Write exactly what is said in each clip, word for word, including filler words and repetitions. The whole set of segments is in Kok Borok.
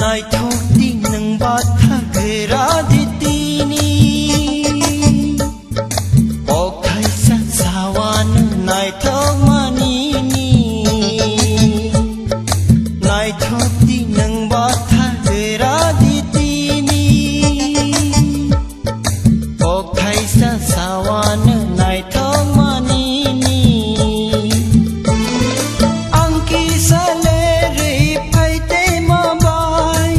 Naithok di nwng bathang gra di tini. Kok thaisa sawano naithok manini. Naithok di nwng bathang gra di tini. Kok thaisa sawano naithok manini. Ang kisa lerwi phai tei ma bai,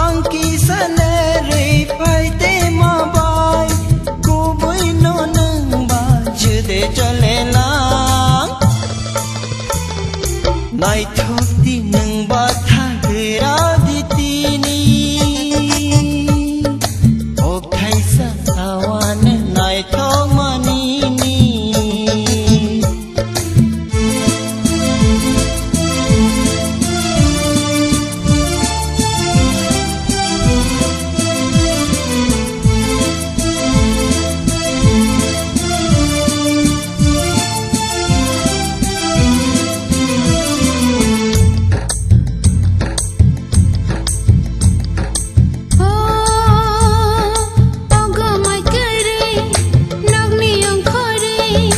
ang kisa lerwi phai tei ma bai, kubui no nwng ba jude chole lang. Naithok di nwng bathang gra di tini. Kok thaisa sawano naithok manini. O, ogo mai kwrwi, nokni ongkhorwi,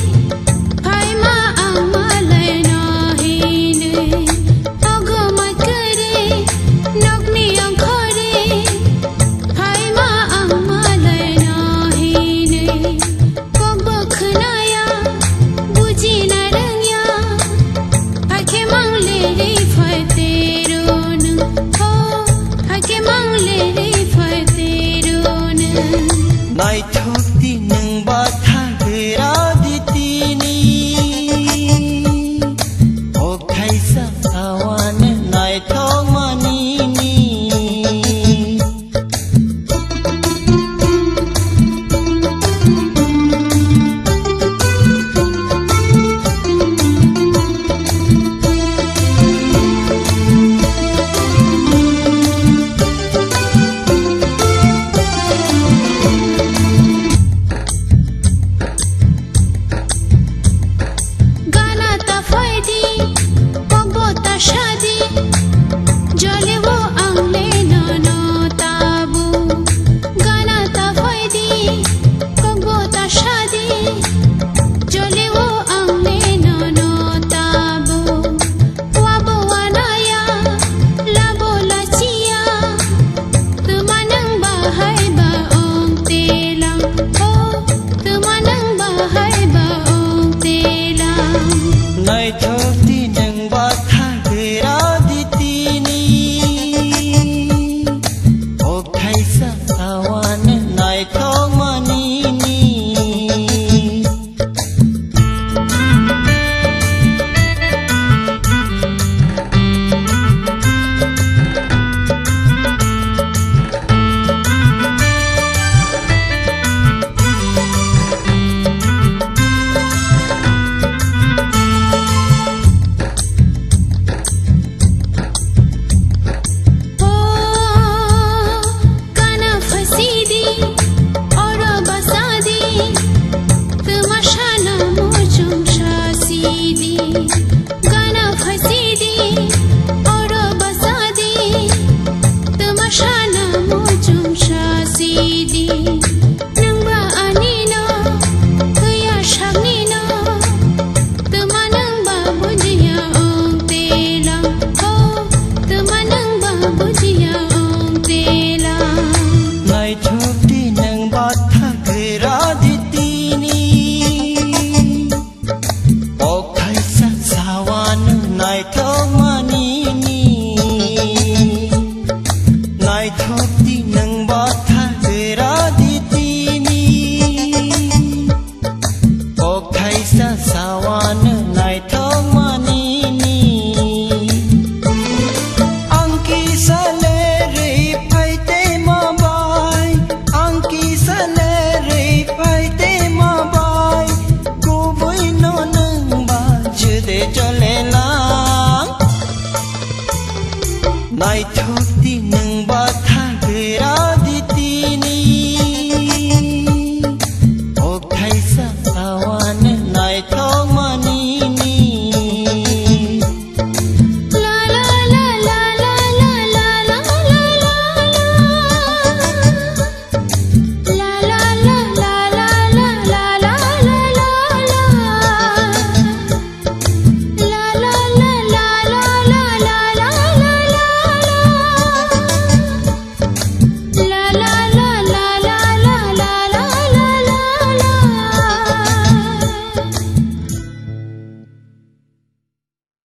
phaima ang malai no hinwi. Ogo mai kwrwi, nokni ongkhorwi, phaima ang malai no hinwi. Kokbo khwnaya, bujina rwngya, hakhe mang lerwi phai tero nwng. O, hakhe mang lerwi phai tero nwng. Naithok di nwng bathang gra di tini. Kok thaisa sawano naithok manini. Gana ta phaidi, kokbo ta sadi, joleo ang le nono tabu. Gana ta phaidi, kokbo ta sadi, joleo ang le nono tabu. Wabo wanaya, labo lachiya, tuma nwng bahai ba ong telang, o, tuma nwng bahai ba ong telang. Naithok di nwng bathang gra di tini. Kok thaisa sawano naithok manini. O, gana phasidi, oro basadi, tuma sana muchung sasidi. Gana phasidi, oro basadi, tuma sana muchung sasidi. Nwngba anino, tuya saknino, tuma nwngba bujiya ong telang, o, tuma nwngba bujiya ong telang. Naithok di nwng bathang gra di tini. Kok thaisa sawano naithok manini. Naithok di nwng bathang gra di tini. Kok thaisa sawano naithok manini. Ang kisa lerwi phai tei ma bai, ang kisa lerwi phai tei ma bai, kubui no nwng ba jude chole lang. Naithok di nwng bathang gra